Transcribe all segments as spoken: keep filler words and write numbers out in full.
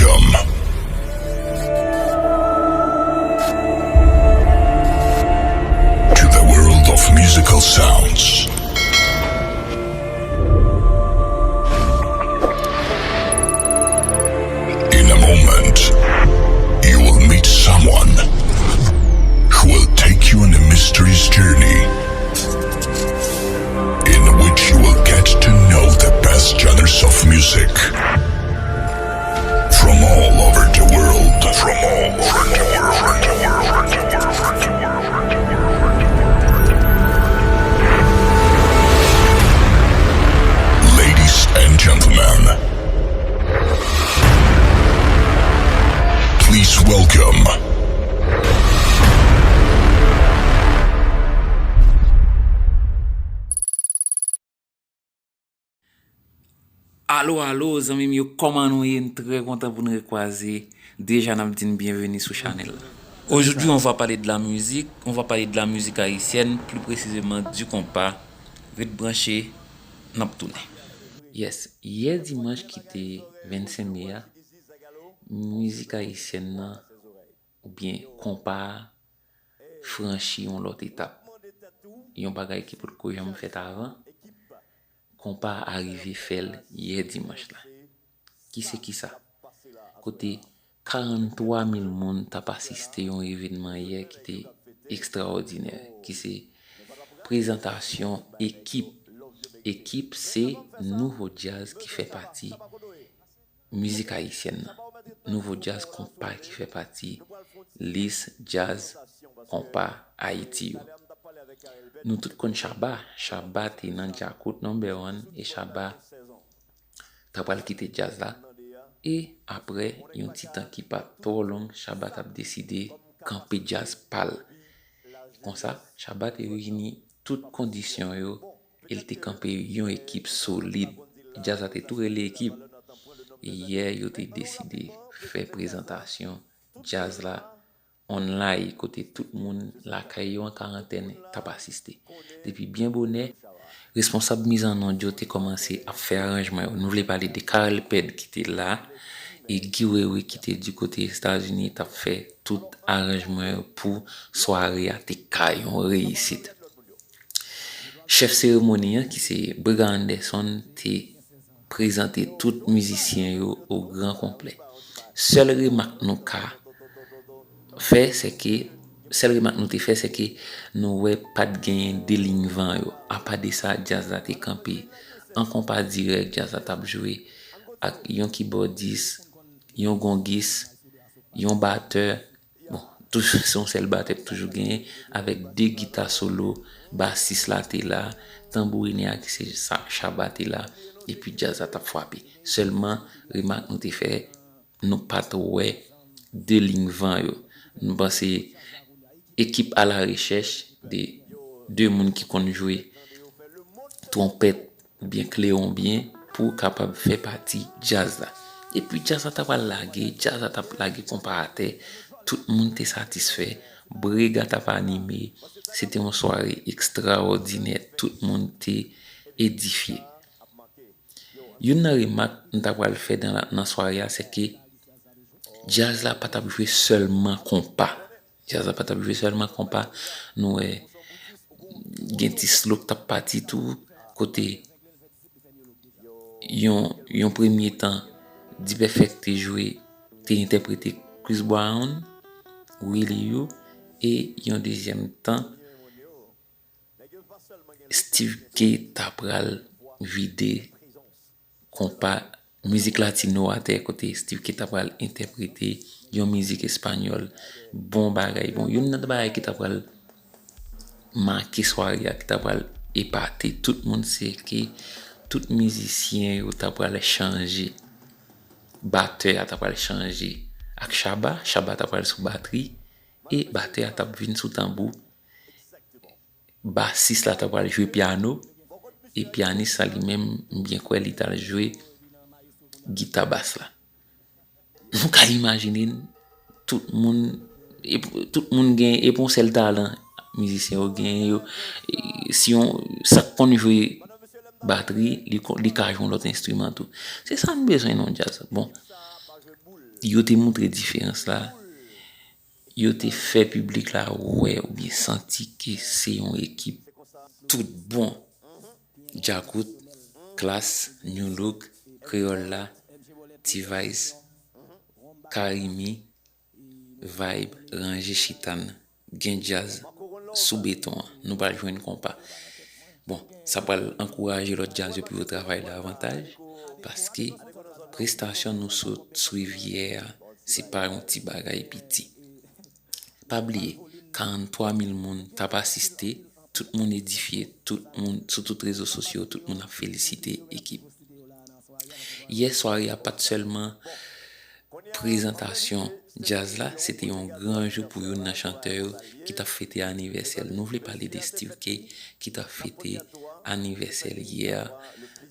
Welcome to the world of musical sounds. In a moment, you will meet someone who will take you on a mysterious journey in which you will get to know the best genres of music from all over the world. From all over the world. Ladies and gentlemen, please welcome. Alo, alo, zanmi m yo, kòman nou ye? M trè kontan pou n rekwaze. Deja, n ap di n byenveni sou chanèl la. Aujourd'hui, on va parler de la musique, on va parler de la musique haïtienne, plus précisément du compas. Ret branche, n ap tounen. Yes, yè dimanch ki te vennsenk me a, mizik ayisyèn nan, oubyen konpa a, franchi yon lòt etap. Yon bagay ki potko janm fèt avan, konpa a rive fè l yè dimanch la. Ki se kisa? Kote karanntwa mil moun t ap asiste yon evènman yè ki te ekstraòdinè, ki se prezantasyon ekip. Ekip se nouvo djaz ki fè pati mizik ayisyèn nan. Nouvo djaz konpa ki fè pati lis djaz konpa Ayiti yo. Nou tout konn Shabba. Shabba te nan Djakout number one e Shabba ta pral kite djaz la. E apre yon ti tan ki pa twò long, Shabba t ap deside kanpe djaz pa l. Konsa, Shabba te reyini tout kondisyon yo e l te kanpe yon ekip solid. Djaz la te tou rele ekip. E yè, yo te deside fè prezantasyon djaz la online, kote tout moun lakay yo an karantèn t ap asiste. Depi byen bonè, responsab mizannonn yo te kòmanse ap fè aranjman yo. Nou vle pale de Carl Ped ki te la, e Guy Wewe ki te di kote Etazini t ap fè tout aranjman yo pou sware a te ka yon reyisit. Chèf seremoni an, ki se Brega Anderson, te prezante tout mizisyen yo o gran konplè. Sèl remak nou ka fè, se ke, sèl remak nou te fè, se ke nou wè pa t genyen de liy van yo. Apa de sa, djaz la te kanpe an konpa dirèk, djaz la t ap jwe ak yon kibòdis, yon gongis, yon batè, bon, tou-, se yon sèl batè k toujou genyen, avèk de gita solo, basis la te la, tanbourinè a ki se sa, Shabba te la, epi djaz la t ap frape. Sèlman, remak nou te fè, nou pa t wè de liy van yo. Nou panse ekip a la rechèch de de moun ki konn jwe twonpèt oubyen klewon byen pou kapab fè pati djaz la. Epi djaz la ta pral lage, djaz la t ap lage konpa atè, tout moun te satisfè, Brega t ap anime, se te yon sware ekstraòdinè, tout moun te edifye. Youn nan remak m ta pral fè nan, nan sware a, se ke djaz la pa t ap jwe sèlman konpa. Djaz la pa t ap jwe sèlman konpa. Nou wè gen ti slow k t ap pati tou, kote yon, yon premye tan, D-Perfect te jwe, te entèprete Chris Brown, Willie You, e yon dezyèm tan, Steve K ta pral vide konpa mizik latino atè, kote Steve K ta pral entèprete yon mizik espanyòl. Bon bagay. Bon, youn nan bagay ki ta pral make sware a, ki ta pral epate tout moun, se ke tout mizisyen yo ta pral chanje. Batè a ta pral chanje ak Shabba, Shabba ta pral sou batri, e batè a t ap vin sou tanbou. Basis la ta pral jwe pyano, e pyanis la li menm, m byen kwè li t al jwe gita bas la. Nou ka imajine n, tout moun, e, tout moun gen, e pa yon sèl talan mizisyen yo genyen yo, e, si yon, sa k konn jwe batri, li, li ka jwe yon lòt enstriman tou. Se sa n bezwen nan djaz. Bon, Yo te montre diferans la, yo te fè piblik la wè oubyen santi ke se yon ekip tout bon. Djakout, Klass, Nu Look, Kreyòl la, T-Vice, Carimi, Vibe, Ranje Chita n, gen djaz sou beton an. Nou pral jwenn konpa. Bon, sa pral ankouraje lòt djaz yo pou yo travay davantaj, paske prestasyon nou sot swiv yè a, se pa yon ti bagay piti. Pa bliye, karanntwa mil moun t ap asiste, tout moun edifye, tout moun, sou tout rezo sosyo, tout moun ap felisite ekip. Yè sware a pa t sèlman prezantasyon djaz la, se te yon gran jou pou youn nan chantè yo ki t ap fete anivèsè l. Nou vle pale de Steve K, ki t ap fete anivèsè l yè a.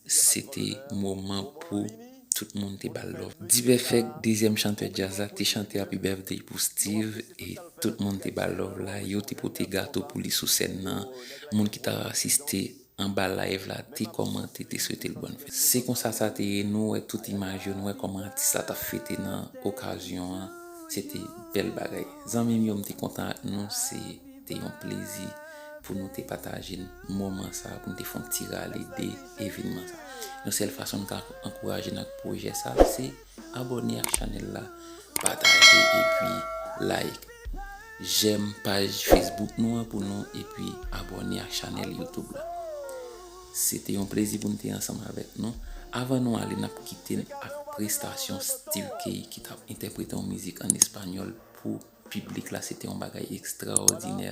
Se te moman pou tout moun te ba l love. D-Perfect, dezyèm chantè djaz la, te chante Happy Birthday pou Steve, e tout moun te ba l love la. Yo te pote gato pou li sou sèn nan. Moun ki t ap asiste anba live la te kòmante, te swete l bòn fèt. Se konsa sa te ye, nou wè tout imaj yo, nou wè kòman atis la t ap fete nan okazyon an. Se te bèl bagay. Zanmi m yo, m te kontan ak nou, se te yon plezi pou nou te pataje moman sa, pou nou te fè yon ti rale de evenman sa. Yon sèl fason n ka ankouraje n ak pwojè sa, se abòne ak chanèl la, pataje epi like. Jèm paj Facebook nou an pou nou, epi abòne ak chanèl YouTube la. Se te yon plezi pou n te ansanm avèk nou. Avan nou ale, n ap kite n ak prestasyon Steve K ki t ap entèprete yon mizik an espanyòl pou piblik la. Se te yon bagay ekstraòdinè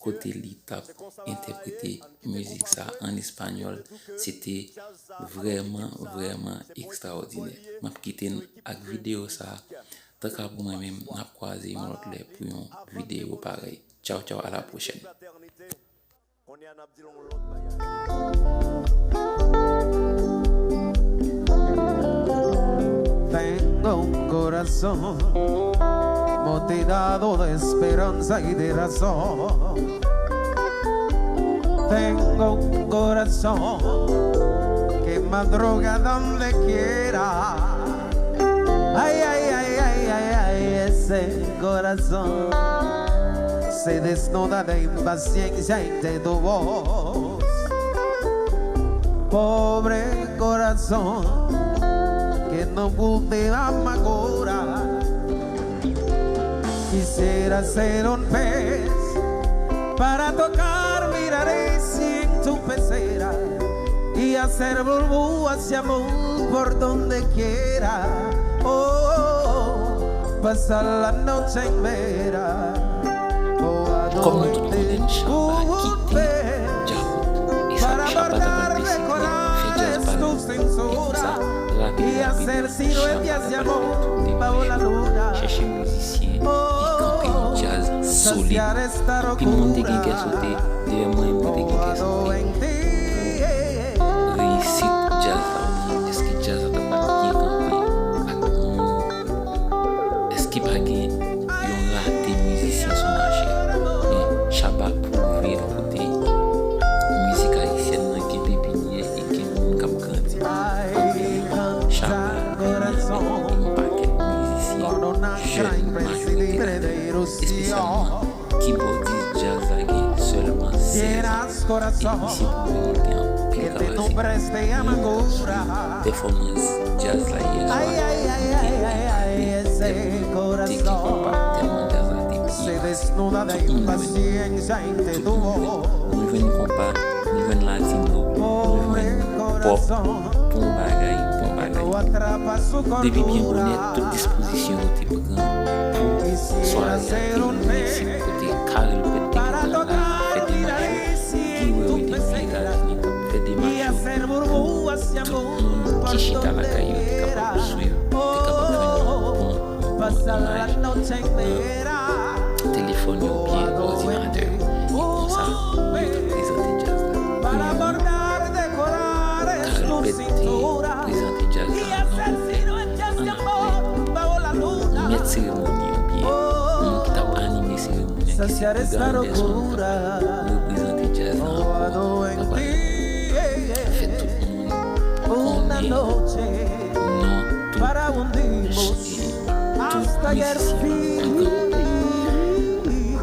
kote li t ap entèprete mizik sa an espanyòl. Se te vrèman, vrèman ekstraòdinè. M ap kite n ak videyo sa. Tanka pou mwen menm, n ap kwaze yon lòt lè pou yon videyo parèy. Tchaw, tchaw, a la pwochèn. Tengo un corazón motivado de esperanza y de razón. Tengo un corazón que madruga donde quiera. Ay, ay, ay, ay, ay, ay, ese corazón se desnuda de impaciencia ante tu voz. Pobre corazón que no cultiva amargura. Quisiera ser un pez para tocar mi nariz en tu pecera y hacer burbujas de amor por donde quiera. Oh, pasar la noche en vela. Kòm nou tout konnen, Shabba kite Djakout. E sa, Shabba ta pral deside fè djaz pa l. E konsa, rapid, rapid, Shabba ta pral fè tout demach chèche mizisyen e kanpe yon djaz solid. Anpil moun te gen kè sote, dayè mwen, mwen te gen kè sote pou reyisit djaz la, oubyen èske djaz la ta pral byen kanpe ak moun. Èske pa gen yon rate mizisyen sou mache a? Men Shabba pwouve l kote mizik ayisyèn nan gen pepinyè e gen moun k ap grandi. Anpil Shabba renmen avèk yon pakèt mizisyen jèn majorite ladan yo, espesyalman kibòdis djaz la gen sèlman sèz an. E misye pwouve nou l gen anpil kapasite. Pèfòmans djaz la yè swa, li te enkwayab, tèlman te gen konpa, tèlman djaz la te byen pase. Tout moun jwenn, tout moun jwenn. Nou jwenn konpa, nou jwenn latino, nou jwenn pòp, bon bagay, bon bagay. Depi byen bonè, tout dispozisyon yo te pran pou sware a te yon reyisit, kote Carel Pèt te gentan la ap fè demach yo, Guy Wewe te vye Etazini t ap fè demach yo pou tout moun ki chita lakay yo te kapab swiv, te kapab jwenn yon bon, bon imaj nan telefòn yo oubyen òdinatè yo. E konsa, yo t ap prezante djaz la. Premye mwa, Carel Pèt te prezante djaz la an anglè, an anglè. Mèt seremoni an, oubyen moun ki t ap anime seremoni an, ki se pi gran dèz moun k ap reprezante djaz la ankò, t ap fè tout moun konnen non tout, e, e, mizisyen an gran konpa.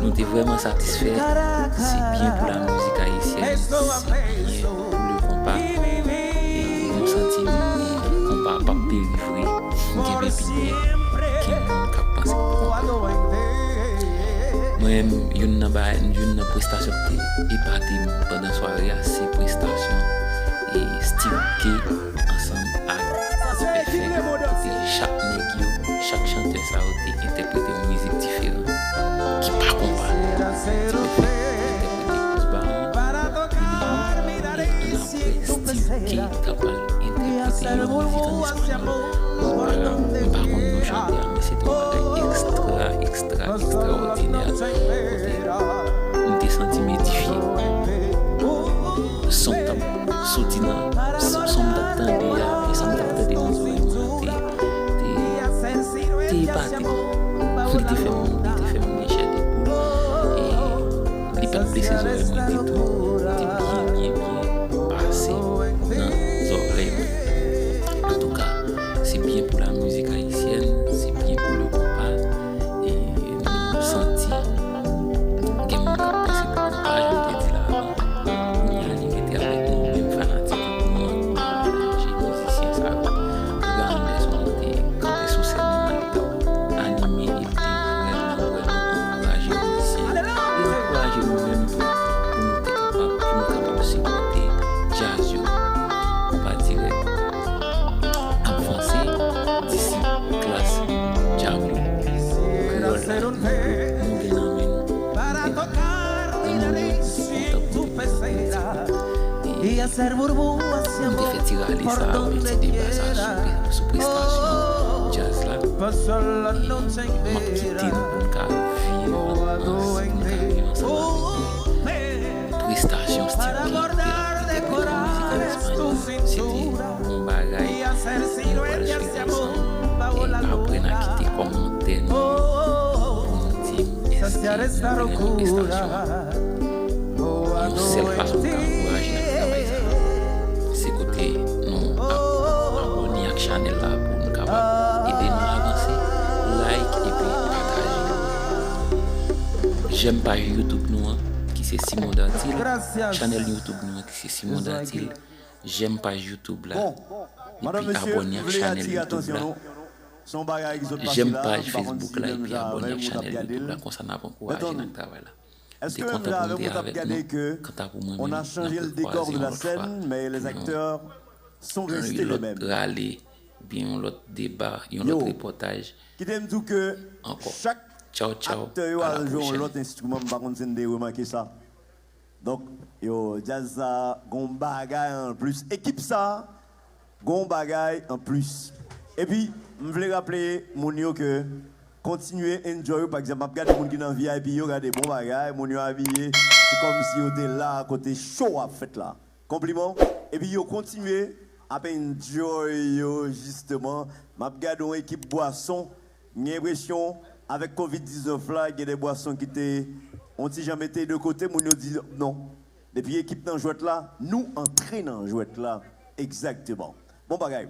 Nou te vrèman satisfè. Se byen pou la mizik ayisyèn, se byen pou le konpa. E nou santi konpa p ap peri vre. Gen pepinye, gen moun k ap panse pou konpa. Mwen menm, youn nan ba, youn nan prestasyon ki te epate m pandan sware a, se prestasyon e Steve K ansanm ak Pèfèk, kote chak nèg yo, chak chantè sa yo te entèprete yon mizik diferan ki pa konpa. Ti Pèfèk te entèprete Kous Baran, Lili, e annapre Steve K t ap al entèprete yon mizik an espanyòl. M pa, m pa konn non chantè a, men se te yon bagay ekstra, ekstra, ekstraòdinè. Kote m te santi m edifye. Son k t ap soti nan, son, son m t ap tande a, e sa m t ap tande nan zòrèy mwen an te, te, te epate m. Li te fè m, li te fè m gen chè de poul. E li pa t blese zòrèy mwen ditou. Li te byen, byen, byen pase nan zòrèy mwen. Antouka, se byen pou la mizik ayisyèn, se byen pou le konpa. E nou santi gen moun k ap panse pou konpa, jan m te di la avan. Kounye a, li rete avèk nou menm fanatik yo pou nou ankouraje mizisyen sa yo. Edgar Anderson te kanpe sou sèn nan, li t ap anime, e li te vrèman, vrèman ankouraje mizisyen yo. Li ankouraje nou menm tou, pou nou te kapab, pou nou kapab sipòte djaz yo. Konpa Dirèk ap vanse, disip klas Djablo kreyòl la, nou gen nan men nou. Epi, nou kontan pou nou te fè ti rale sa, yon ti deba sa sou, sou prestasyon djaz la. E m ap kite nou pou n ka viv, pou n ka viv ansanm avèk prestasyon Steve K te entèprete yon mizik an espanyòl. Se te yon bagay nou pral swete ansanm. E apre n a kite kòmantè nou pou nou di m èske nou renmen prestasyon an. Yon sèl fason pou n ka ankouraje travay sa a, se kote nou ap abòne ak chanèl la pou nou kapab ede nou avanse. Like epi pataje. Jèm paj YouTube nou an, ki se Simon Dantil. Chanèl YouTube nou an, ki se Simon Dantil. Jèm paj YouTube la, epi abòne ak chanèl YouTube la. Jèm paj Facebook la, epi abòne ak chanèl YouTube la. Konsa n ap ankouraje n ak travay la. M te kontan pou m te avèk nou. Kanta pou mwen menm, n ap rekwaze yon lòt fwa pou yon, yon lòt rale, oubyen yon lòt deba, yon lòt repòtaj ankò. Tchaw, tchaw, à la prochaine. Donk, yo, djaz sa gon bagay an plis. Ekip sa gon bagay an plis. Epi, m vle raple moun yo ke kontinye enjoy yo. Pa egzanp, m ap gade moun ki nan V I P yo, gade bon bagay, moun yo abiye. Se kòmsi yo te la kote show ap fèt la. Konpliman. Epi yo kontinye ap enjoy yo, jisteman. M ap gade yon ekip bwason. M gen enpresyon, avèk kovid diznèf la, gen de bwason ki te yon ti jan mete de kote, moun yo di non. Depi ekip nan jwèt la, nou antre nan jwèt la. Egzakteman. Bon bagay.